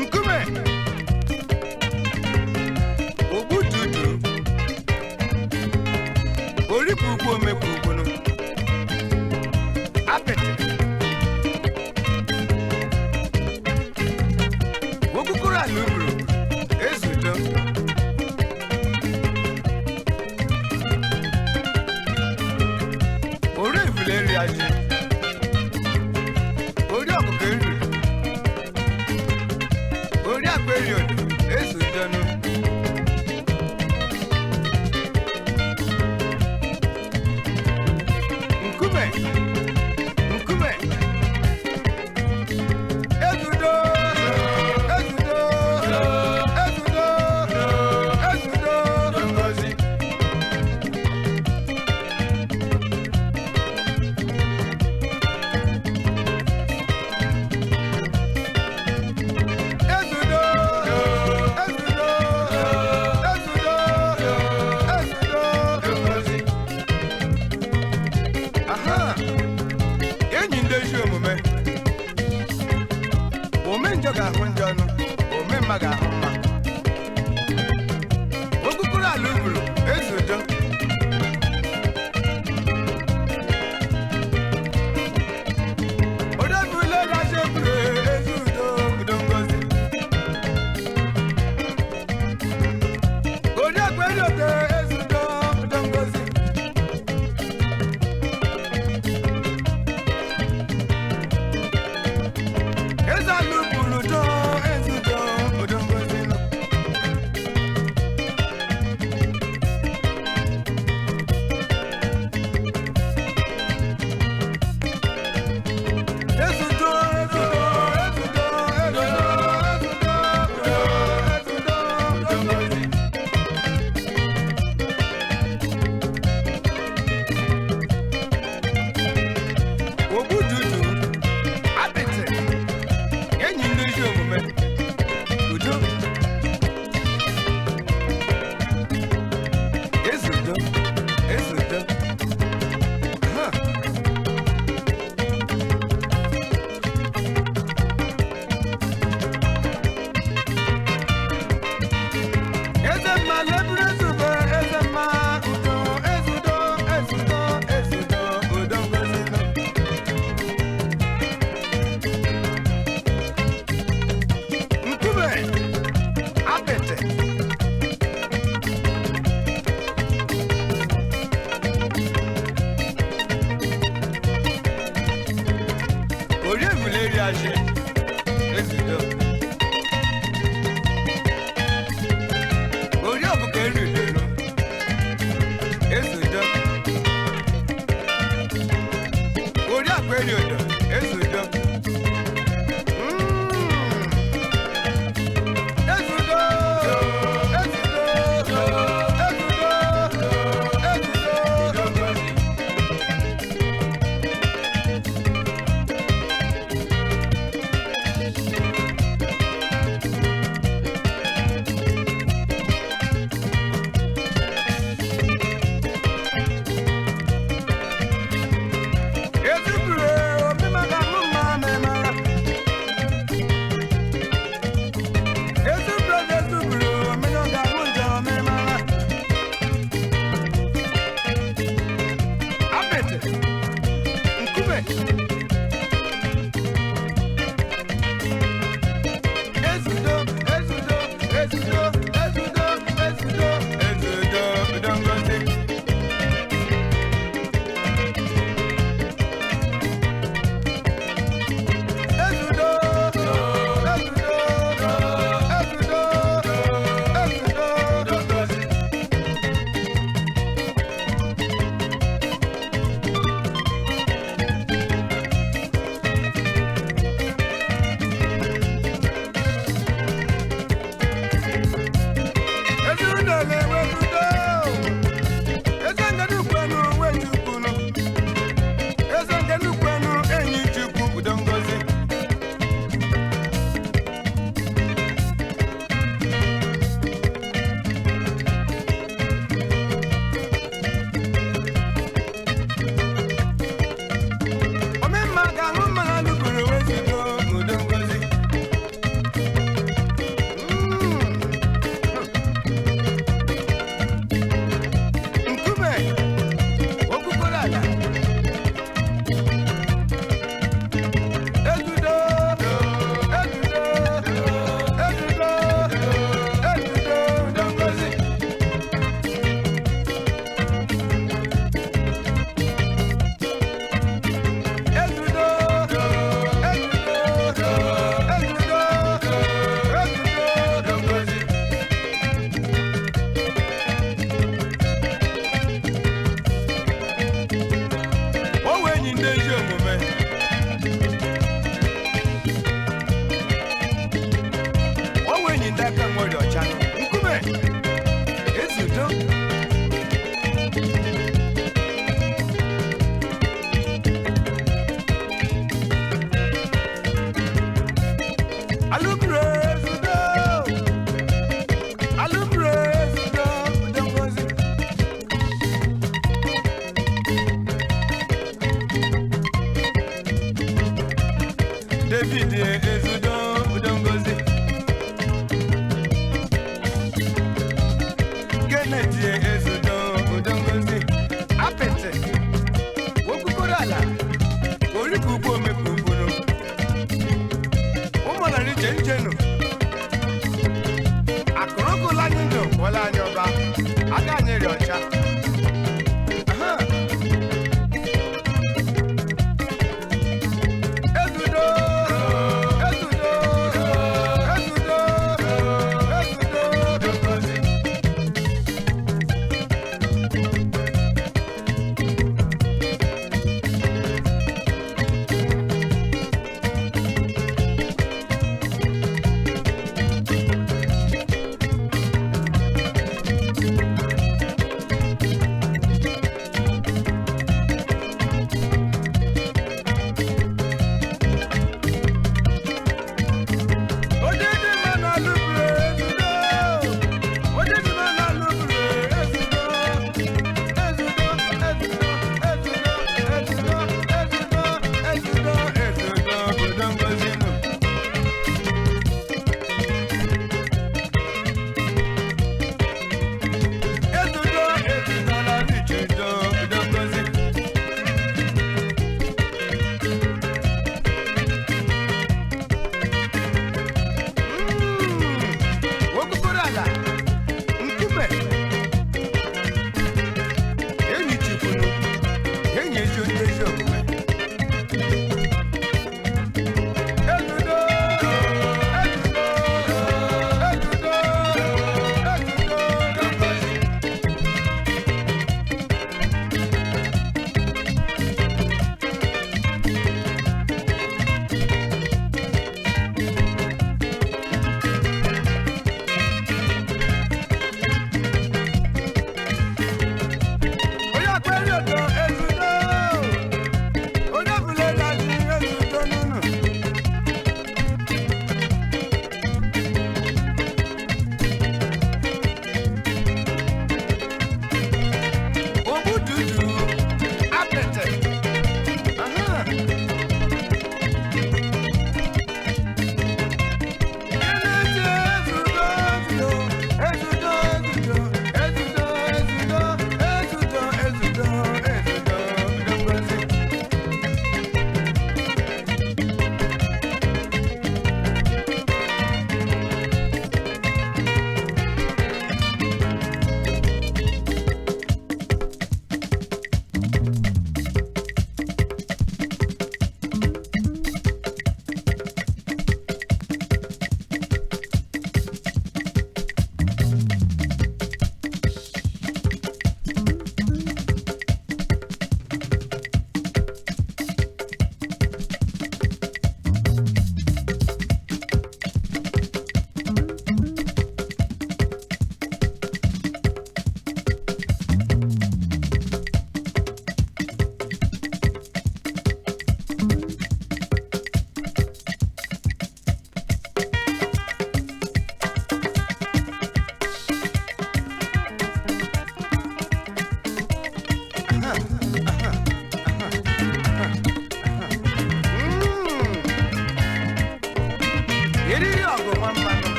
Nkume ogbududu orikwu ugwu omekwu ugwunu apịtị okukuru ala uburu ezudo ori evule eri ajị ori ọkụkọ eriri ori akpa eri odo ezudonu. Nkume, nkume, ezudo, ezudo, ezudo, ezudo, ngozi. Ezudo, ezudo, ezudo, ezudo, ngozi. Aha! Enyi ndị ezi omume. Ome njọ ga-ahụ njọ nụ, ome mma ga-ahụ mma. Okpukpuru ala uburu, ezudo. Odebule gaji eburu ezudo, udo ngozi. Oriakụ Eriote ezudo, udo ngozi. Eze ala uburu do, ezudo, udo ngozi nụ. Ezudo, ezudo, ezudo, ezudo, ezudo, ezudo, udo ngozi. Ogbududu, apịtị, enyi ndị ezi omume, udo, ezudo, ezudo, ha. Eze mma leburu ezube, eze mma udo, ezudo, ezudo, ezudo, udo ngozi nọ. Nkume, apịtị, ori ebule eri ajị, ezudo. Ori ọkụkọ eri udoro, ezudo. Ori akwa eri odo, ezudo. Ezudo, ezudo, ezudo, ezudo, ngozi. David Ezudo Udongozi, Kenneth Ezudo Udongozi, apịtị okpukoro ala orikọ ugbo omekọ ugboro ụmụnara iche nchenu akụrụkụla anyị ndụ kwụọla anyị ọba aka anyị rị ọcha. Aha. Ezudo, Ezudo, Ezudo, Ezudo, Udongozi.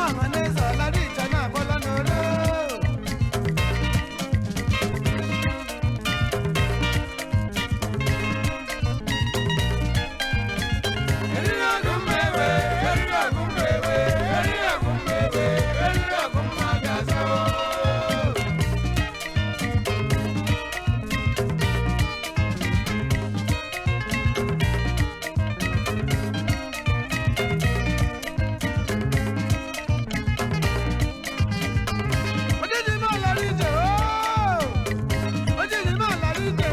Ọhaneze Ọlarịcha na-akpọla n'oro. Eriri ọgụ mma ewe, eriri ọgụ mma ewe, eriri ọgụ mma ewe, eriri ọgụ mma ga-aza o. Ojiji máa lárí ìjẹ ooo. Ojiji máa lárí ìjẹ.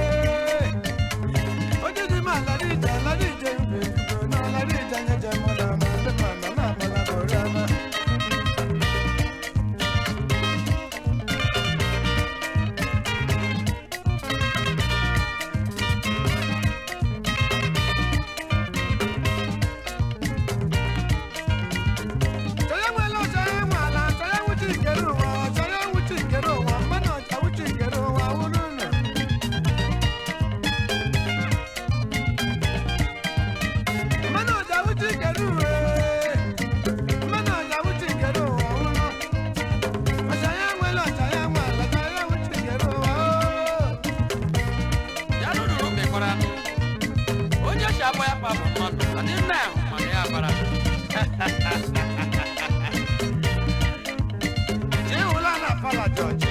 Ojiji máa lárí ìjẹ lárí ìjẹ ìgbò náà lárí ìjẹ nyẹjẹ mọ́lá máa lé màmá máa mọ́lá bọ̀rẹ́ ọmọ. Chọrọ enwela chọrọ enwe ala chọrọ enwuchi nkere ụwa chọrọ enwuchi nkere ụwa mmanụ ọcha wuchi nkere ụwa wụrụ ụlọ. Mmanụ ọja wuchi nkere ụwa mmanụ ọja wuchi nkere ụwa wụrụ. Ọcha ya enwela ọcha ya enwe ala chọrọ enwuchi nkere ụwa ooo. Ya ruru mekwara anụ. Onye si agba ya kpa bụ mmadụ, adị nna ahụ mana ya bara. Jee hụla na pala George.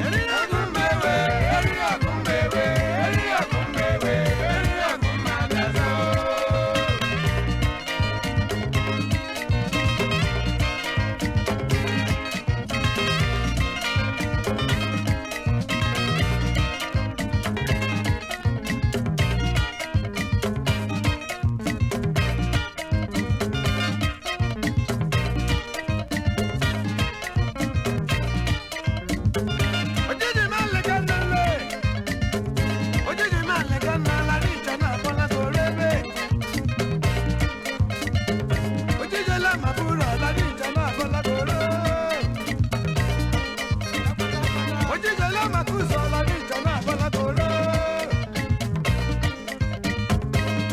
Eriri ọgụ mma ewe, eriri ọgụ mma ewe, eriri ọgụ mma ewe, eriri ọgụ mma gaza ooo. Ojiji máa lẹ̀kẹ́ nílé. Ojiji máa lẹ̀kẹ́ ní alárìíjọ náà bọ́lá sórí ebè. Ojiji lámàbúrò alárìíjọ náà bọ́lá sórí. Ojiji lámàkúsọ alárìíjọ náà bọ́lá sórí.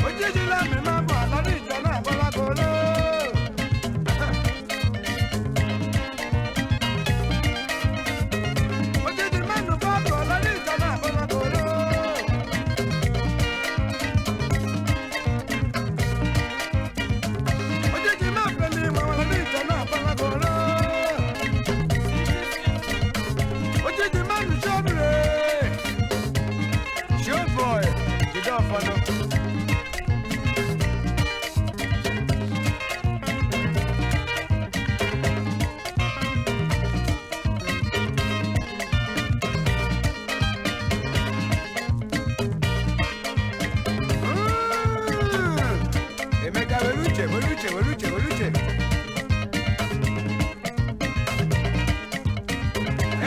Ojiji lámìmábọ̀ alárìíjọ náà bọ́lá sórí. Ojiji mẹ́nu bọ́ọ̀bù alárìíjọ náà bọ́lá sórí. Ojiji máa pẹ̀lú ìmọ̀ alárìíjọ náà bọ́lá sórí. Ojiji mẹ́nu ṣọ́bìrì. Showboy, jide ọfọdụ. Emeka were uche were uche were uche were uche.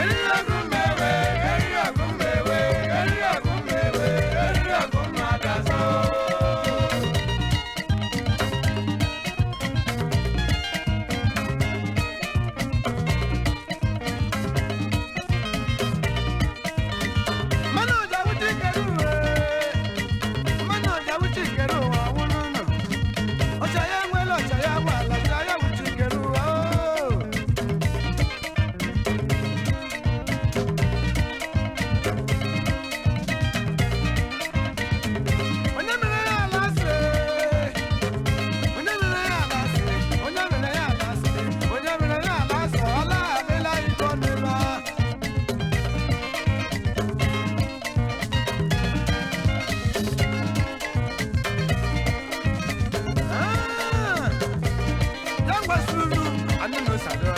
Eriri ọgụ mma ewe, eriri ọgụ mma ewe, eriri ọgụ mma ewe, eriri ọgụ mma gaza ooo. Mmanụ ọja wuchi nkere uwe. Mmanụ ọja wuchi nkere ụwa wụrụ ụnụ. Ọcha ya enwela ọcha ya nwe ala, ọcha ya wuchi nkere ụwa ooo. Onye mere ya ala asị? Onye mere ya ala asị? Onye mere ya ala asị? Onye mere ya ala asị? Ọla abịla iko n'ebe a. Ah! Ya ngwa suru, anyị na ose adịrọ.